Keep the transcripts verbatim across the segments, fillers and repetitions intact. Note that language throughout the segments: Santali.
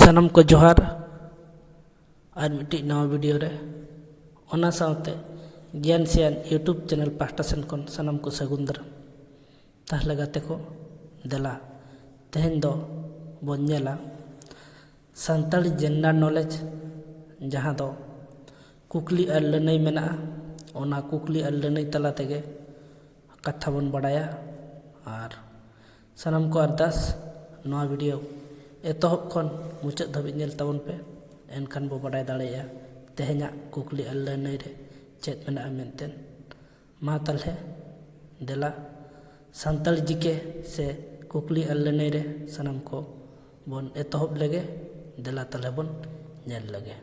ᱥᱟᱱᱟᱢ ᱠᱚ ᱡᱚᱦᱟᱨ ᱟᱨ ᱢᱤᱫᱴᱤᱡ ᱱᱟᱣᱟ ᱵᱷᱤᱰᱤᱭᱳ ᱨᱮ, ᱚᱱᱟ ᱥᱟᱶᱛᱮ ᱜᱮᱭᱟᱱ ᱥᱮᱭᱟᱱ YouTube ᱪᱮᱱᱮᱞ ᱯᱟᱦᱴᱟ ᱥᱮᱱ ᱠᱷᱚᱱ ᱥᱟᱱᱟᱢ ᱠᱚ ᱥᱟᱹᱜᱩᱱ ᱫᱟᱨᱟᱢ᱾ ᱛᱟᱦᱞᱮ ᱜᱟᱛᱮ ᱠᱚ, ᱫᱮᱞᱟ ᱛᱮᱦᱮᱧ ᱫᱚ ᱵᱚᱱ ᱧᱮᱞᱟ ᱥᱟᱱᱛᱟᱲᱤ ᱡᱮᱱᱟᱨᱮᱞ ᱱᱚᱞᱮᱡᱽ, ᱡᱟᱦᱟᱸ ᱫᱚ ᱠᱩᱠᱞᱤ ᱟᱨ ᱞᱟᱹᱱᱟᱹᱭ ᱢᱮᱱᱟᱜᱼᱟ᱾ ᱚᱱᱟ ᱠᱩᱠᱞᱤ ᱟᱨ ᱞᱟᱹᱱᱟᱹᱭ ᱛᱟᱞᱟ ᱛᱮᱜᱮ ᱠᱟᱛᱷᱟ ᱵᱚᱱ ᱵᱟᱲᱟᱭᱟ᱾ ᱟᱨ ᱥᱟᱱᱟᱢ ᱠᱚ ᱟᱨᱫᱟᱥ, ᱱᱚᱣᱟ ᱵᱷᱤᱰᱤᱭᱳ ᱮᱛᱚᱦᱚᱵ ᱠᱷᱚᱱ ᱢᱩᱪᱟᱹᱫ ᱫᱷᱟᱹᱵᱤᱡ ᱧᱮᱞ ᱛᱟᱵᱚᱱ ᱯᱮ, ᱮᱱᱠᱷᱟᱱ ᱵᱚ ᱵᱟᱰᱟᱭ ᱫᱟᱲᱮᱭᱟᱜᱼᱟ ᱛᱮᱦᱮᱧᱟᱜ ᱠᱩᱠᱞᱤ ᱟᱨ ᱞᱟᱹᱱᱟᱹᱭ ᱨᱮ ᱪᱮᱫ ᱢᱮᱱᱟᱜᱼᱟ ᱢᱮᱱᱛᱮ᱾ ᱢᱟ ᱛᱟᱦᱞᱮ ᱫᱮᱞᱟ ᱥᱟᱱᱛᱟᱲᱤ ᱡᱤᱠᱮ ᱥᱮ ᱠᱩᱠᱞᱤ ᱟᱨ ᱞᱟᱹᱱᱟᱹᱭ ᱨᱮ ᱥᱟᱱᱟᱢ ᱠᱚ ᱵᱚᱱ ᱮᱛᱚᱦᱚᱵ ᱞᱮᱜᱮ᱾ ᱫᱮᱞᱟ ᱛᱟᱦᱞᱮ ᱵᱚᱱ ᱧᱮᱞ ᱞᱮᱜᱮ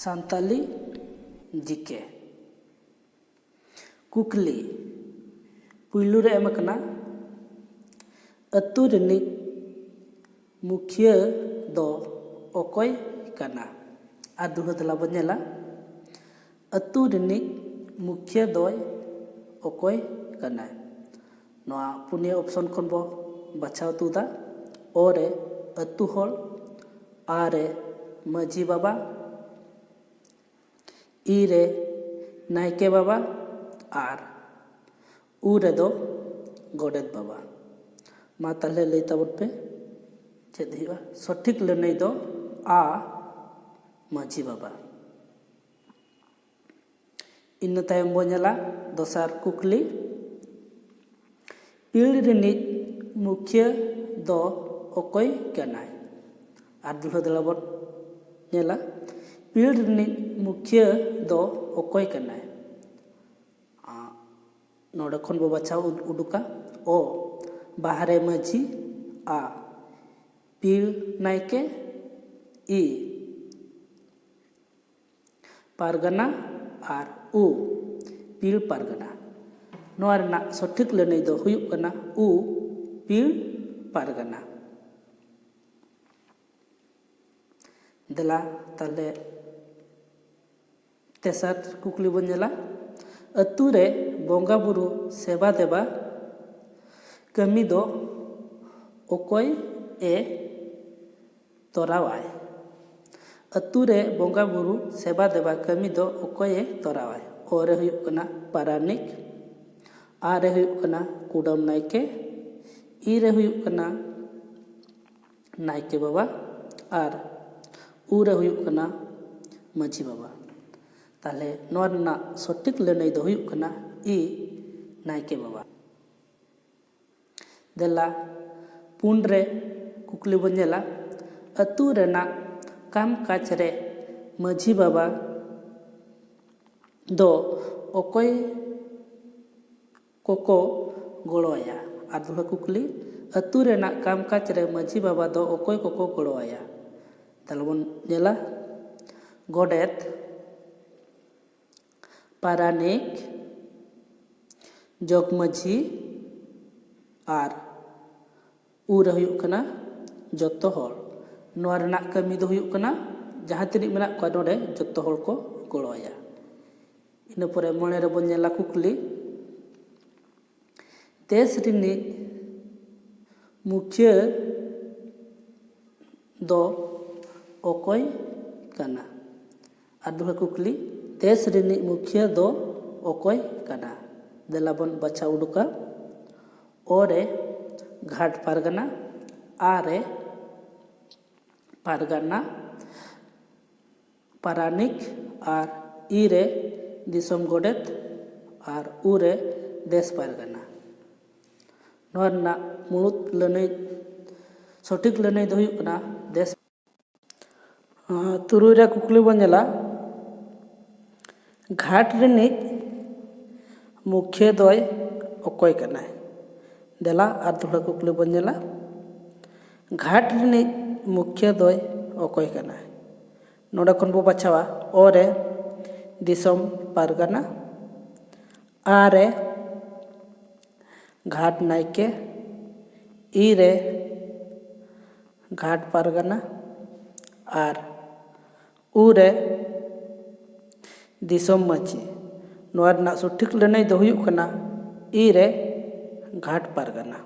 ᱥᱟᱱᱛᱟᱲᱤ ᱡᱤᱠᱮ᱾ ᱠᱩᱠᱞᱤ ᱯᱩᱭᱞᱩ ᱨᱮ ᱮᱢ ᱟᱠᱟᱱᱟ, ᱟᱹᱛᱩ ᱨᱤᱱᱤᱡ ᱢᱩᱠᱷᱤᱭᱟᱹ ᱫᱚ ᱚᱠᱚᱭ ᱠᱟᱱᱟ? ᱟᱨ ᱫᱚᱦᱲᱟ ᱛᱮᱞᱟ ᱵᱚᱱ ᱧᱮᱞᱟ, ᱟᱹᱛᱩ ᱨᱤᱱᱤᱡ ᱢᱩᱠᱷᱤᱭᱟᱹ ᱫᱚᱭ ᱚᱠᱚᱭ ᱠᱟᱱᱟᱭ? ᱱᱚᱣᱟ ᱯᱩᱱᱭᱟᱹ ᱚᱯᱥᱚᱱ ᱠᱷᱚᱱ ᱵᱚ ᱵᱟᱪᱷᱟᱣ ᱛᱩᱫᱟ᱾ ᱚ ᱨᱮ ᱟᱹᱛᱩ ᱦᱚᱲ, ᱟ ᱨᱮ ᱢᱟᱹᱡᱷᱤ ᱵᱟᱵᱟ, ᱤ ᱨᱮ ᱱᱟᱭᱠᱮ ᱵᱟᱵᱟ ᱟᱨ ᱩ ᱨᱮᱫᱚ ᱜᱚᱰᱮᱛ ᱵᱟᱵᱟ᱾ ᱢᱟ ᱛᱟᱦᱞᱮ ᱞᱟᱹᱭ ᱛᱟᱵᱚᱱ ᱯᱮ, ᱪᱮᱫ ᱦᱩᱭᱩᱜᱼᱟ? ᱥᱚᱴᱷᱤᱠ ᱞᱟᱹᱱᱟᱹᱭ ᱫᱚ ᱟ, ᱢᱟᱹᱡᱷᱤ ᱵᱟᱵᱟ᱾ ᱤᱱᱟᱹ ᱛᱟᱭᱚᱢ ᱵᱚᱱ ᱧᱮᱞᱟ ᱫᱚᱥᱟᱨ ᱠᱩᱠᱞᱤ, ᱯᱤᱲ ᱨᱤᱱᱤᱡ ᱢᱩᱠᱷᱤᱭᱟᱹ ᱫᱚ ᱚᱠᱚᱭ ᱠᱟᱱᱟᱭ? ᱟᱨ ᱫᱚᱦᱲᱟ ᱛᱮᱞᱟ ᱵᱚᱱ ᱧᱮᱞᱟ, ᱯᱤᱲ ᱨᱤᱱᱤᱡ ᱢᱩᱠᱷᱤᱭᱟᱹ ᱫᱚ ᱚᱠᱚᱭ ᱠᱟᱱᱟᱭ? ᱟ, ᱱᱚᱰᱮ ᱠᱷᱚᱱ ᱵᱚ ᱵᱟᱪᱷᱟᱣ ᱩᱰ-, ᱩᱰᱩᱠᱟ᱾ ᱚ, ᱵᱟᱦᱨᱮ ᱢᱟᱹᱡᱷᱤ᱾ ᱟ, ᱯᱤᱲ ᱱᱟᱭᱠᱮ᱾ ᱤ, ᱯᱟᱨᱜᱟᱱᱟ᱾ ᱟᱨ ᱩ, ᱯᱤᱲ ᱯᱟᱨᱜᱟᱱᱟ᱾ ᱱᱚᱣᱟ ᱨᱮᱱᱟᱜ ᱥᱚᱴᱷᱤᱠ ᱞᱟᱹᱱᱟᱹᱭ ᱫᱚ ᱦᱩᱭᱩᱜ ᱠᱟᱱᱟ ᱩ, ᱯᱤᱲ ᱯᱟᱨᱜᱟᱱᱟ᱾ ᱫᱮᱞᱟ ᱛᱟᱦᱞᱮ ᱛᱮᱥᱟᱨ ᱠᱩᱠᱞᱤ ᱵᱚᱱ ᱧᱮᱞᱟ, ᱟᱹᱛᱩ ᱨᱮ ᱵᱚᱸᱜᱟ ᱵᱩᱨᱩ ᱥᱮᱵᱟ ᱫᱮᱵᱟ ᱠᱟᱹᱢᱤ ᱫᱚ ᱚᱠᱚᱭ ᱮ ᱛᱚᱨᱟᱣᱟᱭ᱾ ᱟᱹᱛᱩ ᱨᱮ ᱵᱚᱸᱜᱟ ᱵᱩᱨᱩ ᱥᱮᱵᱟ ᱫᱮᱵᱟ ᱠᱟᱹᱢᱤ ᱫᱚ ᱚᱠᱚᱭᱮ ᱛᱚᱨᱟᱣᱟᱭ? ᱚ ᱨᱮ ᱦᱩᱭᱩᱜ ᱠᱟᱱᱟ ᱯᱟᱨᱟᱱᱤᱠ, ᱟ ᱨᱮ ᱦᱩᱭᱩᱜ ᱠᱟᱱᱟ ᱠᱩᱰᱟᱹᱢ ᱱᱟᱭᱠᱮ, ᱤ ᱨᱮ ᱦᱩᱭᱩᱜ ᱠᱟᱱᱟ ᱱᱟᱭᱠᱮ ᱵᱟᱵᱟ, ᱟᱨ ᱩ ᱨᱮ ᱦᱩᱭᱩᱜ ᱠᱟᱱᱟ ᱢᱟᱹᱡᱷᱤ ᱵᱟᱵᱟ᱾ ᱛᱟᱦᱞᱮ ᱱᱚᱣᱟ ᱨᱮᱱᱟᱜ ᱥᱚᱴᱷᱤᱠ ᱞᱟᱹᱱᱟᱹᱭ ᱫᱚ ᱦᱩᱭᱩᱜ ᱠᱟᱱᱟ ᱤ, ᱱᱟᱭᱠᱮ ᱵᱟᱵᱟ᱾ ᱫᱮᱞᱟ, ᱯᱩᱱ ᱨᱮ ᱠᱩᱠᱞᱤ ᱵᱚᱱ ᱧᱮᱞᱟ, ᱟᱹᱛᱩ ᱨᱮᱱᱟᱜ ᱠᱟᱢ ᱠᱟᱡᱽ ᱨᱮ ᱢᱟᱹᱡᱷᱤ ᱵᱟᱵᱟ ᱫᱚ ᱚᱠᱚᱭ ᱠᱚᱠᱚ ᱜᱚᱲᱚ ᱟᱭᱟ? ᱟᱨ ᱫᱚᱦᱲᱟ ᱠᱩᱠᱞᱤ, ᱟᱹᱛᱩ ᱨᱮᱱᱟᱜ ᱠᱟᱢ ᱠᱟᱡᱽ ᱨᱮ ᱢᱟᱹᱡᱷᱤ ᱵᱟᱵᱟ ᱫᱚ ᱚᱠᱚᱭ ᱠᱚᱠᱚ ᱜᱚᱲᱚ ᱟᱭᱟ? ᱛᱟᱦᱞᱮ ᱵᱚᱱ ᱧᱮᱞᱟ, ᱜᱚᱰᱮᱛ, ᱯᱟᱨᱟᱱᱤᱠ, ᱡᱚᱜᱽ ᱢᱟᱹᱡᱷᱤ ᱟᱨ ᱩ ᱨᱮ ᱦᱩᱭᱩᱜ ᱠᱟᱱᱟ ᱡᱚᱛᱚ ᱦᱚᱲ᱾ ᱱᱚᱣᱟ ᱨᱮᱱᱟᱜ ᱠᱟᱹᱢᱤ ᱫᱚ ᱦᱩᱭᱩᱜ ᱠᱟᱱᱟ, ᱡᱟᱦᱟᱸ ᱛᱤᱱᱟᱹᱜ ᱢᱮᱱᱟᱜ ᱠᱚᱣᱟ ᱱᱚᱰᱮ, ᱡᱚᱛᱚ ᱦᱚᱲ ᱠᱚ ᱜᱚᱲᱚ ᱟᱭᱟ᱾ ᱤᱱᱟᱹ ᱯᱚᱨᱮ ᱢᱚᱬᱮ ᱨᱮᱵᱚᱱ ᱧᱮᱞᱟ ᱠᱩᱠᱞᱤ, ᱫᱮᱥ ᱨᱤᱱᱤᱡ ᱢᱩᱠᱷᱤᱭᱟᱹ ᱫᱚ ᱚᱠᱚᱭ ᱠᱟᱱᱟ? ᱟᱨ ᱫᱚᱦᱲᱟ ᱠᱩᱠᱞᱤ, ᱫᱮᱥ ᱨᱤᱱᱤᱡ ᱢᱩᱠᱷᱤᱭᱟᱹ ᱫᱚ ᱚᱠᱚᱭ ᱠᱟᱱᱟ? ᱫᱮᱞᱟ ᱵᱚᱱ ᱵᱟᱪᱷᱟᱣ ᱩᱰᱩᱠᱟ᱾ ᱚ ᱨᱮ ᱜᱷᱟᱴ ᱯᱟᱨᱜᱟᱱᱟ, ᱟ ᱨᱮ ᱯᱟᱨᱜᱟᱱᱟ ᱯᱟᱨᱟᱱᱤᱠ, ᱟᱨ ᱤ ᱨᱮ ᱫᱤᱥᱚᱢ ᱜᱚᱰᱮᱛ, ᱟᱨ ᱩ ᱨᱮ ᱫᱮᱥ ᱯᱟᱨᱜᱟᱱᱟ᱾ ᱱᱚᱣᱟ ᱨᱮᱱᱟᱜ ᱢᱩᱲᱩᱫ ᱞᱟᱹᱱᱟᱹᱭ, ᱥᱚᱴᱷᱤᱠ ᱞᱟᱹᱱᱟᱹᱭ ᱫᱚ ᱦᱩᱭᱩᱜ ᱠᱟᱱᱟ ᱫᱮᱥ᱾ ᱟᱸ, ᱛᱩᱨᱩᱭ ᱨᱮ ᱠᱩᱠᱞᱤ ᱵᱚᱱ ᱧᱮᱞᱟ, ᱜᱷᱟᱴ ᱨᱤᱱᱤᱡ ᱢᱩᱠᱷᱤᱭᱟᱹ ᱫᱚᱭ ᱚᱠᱚᱭ ᱠᱟᱱᱟᱭ? ᱫᱮᱞᱟ ᱟᱨ ᱫᱚᱦᱲᱟ ᱠᱩᱠᱞᱤ ᱵᱚᱱ ᱧᱮᱞᱟ, ᱜᱷᱟᱴ ᱨᱤᱱᱤᱡ ᱢᱩᱠᱷᱤᱭᱟᱹ ᱫᱚᱭ ᱚᱠᱚᱭ ᱠᱟᱱᱟᱭ? ᱱᱚᱰᱮ ᱠᱷᱚᱱ ᱵᱚ ᱵᱟᱪᱷᱟᱣᱟ, ᱚ ᱨᱮ ᱫᱤᱥᱚᱢ ᱯᱟᱨᱜᱟᱱᱟ, ᱟ ᱨᱮ ᱜᱷᱟᱴ ᱱᱟᱭᱠᱮ, ᱤ ᱨᱮ ᱜᱷᱟᱴ ᱯᱟᱨᱜᱟᱱᱟ ᱟᱨ ᱩ ᱨᱮ ᱫᱤᱥᱚᱢ ᱢᱟᱹᱡᱷᱤ᱾ ᱱᱚᱣᱟ ᱨᱮᱱᱟᱜ ᱥᱚᱴᱷᱤᱠ ᱞᱟᱹᱱᱟᱹᱭ ᱫᱚ ᱦᱩᱭᱩᱜ ᱠᱟᱱᱟ ᱤ ᱨᱮ ᱜᱷᱟᱴ ᱯᱟᱨᱜᱟᱱᱟ᱾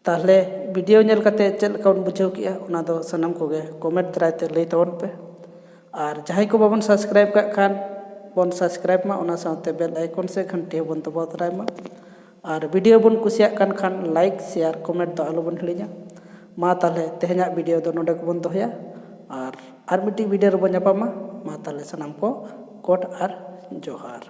ᱛᱟᱦᱚᱞᱮ ᱵᱷᱤᱰᱤᱭᱳ ᱧᱮᱞ ᱠᱟᱛᱮ ᱪᱮᱫ ᱞᱮᱠᱟ ᱵᱚᱱ ᱵᱩᱡᱷᱟᱹᱣ ᱠᱮᱜᱼᱟ, ᱚᱱᱟ ᱫᱚ ᱥᱟᱱᱟᱢ ᱠᱚᱜᱮ ᱠᱚᱢᱮᱱᱴ ᱫᱟᱨᱟᱭ ᱛᱮ ᱞᱟᱹᱭ ᱛᱟᱵᱚᱱ ᱯᱮ᱾ ᱟᱨ ᱡᱟᱦᱟᱸᱭ ᱠᱚ ᱵᱟᱵᱚᱱ ᱥᱟᱵᱥᱠᱨᱟᱭᱤᱵ ᱠᱟᱜ ᱠᱷᱟᱱ ᱵᱚᱱ ᱥᱟᱵᱥᱠᱨᱟᱭᱤᱵ ᱢᱟ, ᱚᱱᱟ ᱥᱟᱶᱛᱮ ᱵᱮᱞ ᱟᱭᱠᱚᱱ ᱥᱮ ᱜᱷᱟᱱᱴᱤ ᱦᱚᱸᱵᱚᱱ ᱫᱟᱵᱟᱣ ᱛᱚᱨᱟᱭ ᱢᱟ᱾ ᱟᱨ ᱵᱷᱤᱰᱤᱭᱳ ᱵᱚᱱ ᱠᱩᱥᱤᱭᱟᱜ ᱠᱟᱱ ᱠᱷᱟᱱ ᱞᱟᱭᱤᱠ, ᱥᱮᱭᱟᱨ, ᱠᱚᱢᱮᱱᱴ ᱫᱚ ᱟᱞᱚᱵᱚᱱ ᱦᱤᱲᱤᱧᱟ᱾ ᱢᱟ ᱛᱟᱦᱚᱞᱮ ᱛᱮᱦᱮᱧᱟᱜ ᱵᱷᱤᱰᱤᱭᱳ ᱫᱚ ᱱᱚᱰᱮ ᱜᱮᱵᱚᱱ ᱫᱚᱦᱚᱭᱟ᱾ ᱟᱨ ᱟᱨ ᱢᱤᱫᱴᱤᱡ ᱵᱷᱤᱰᱤᱭᱳ ᱨᱮᱵᱚᱱ ᱧᱟᱯᱟᱢᱟ᱾ ᱢᱟ ᱛᱟᱦᱚᱞᱮ ᱥᱟᱱᱟᱢ ᱠᱚ ᱜᱚᱰ ᱟᱨ ᱡᱚᱦᱟᱨ᱾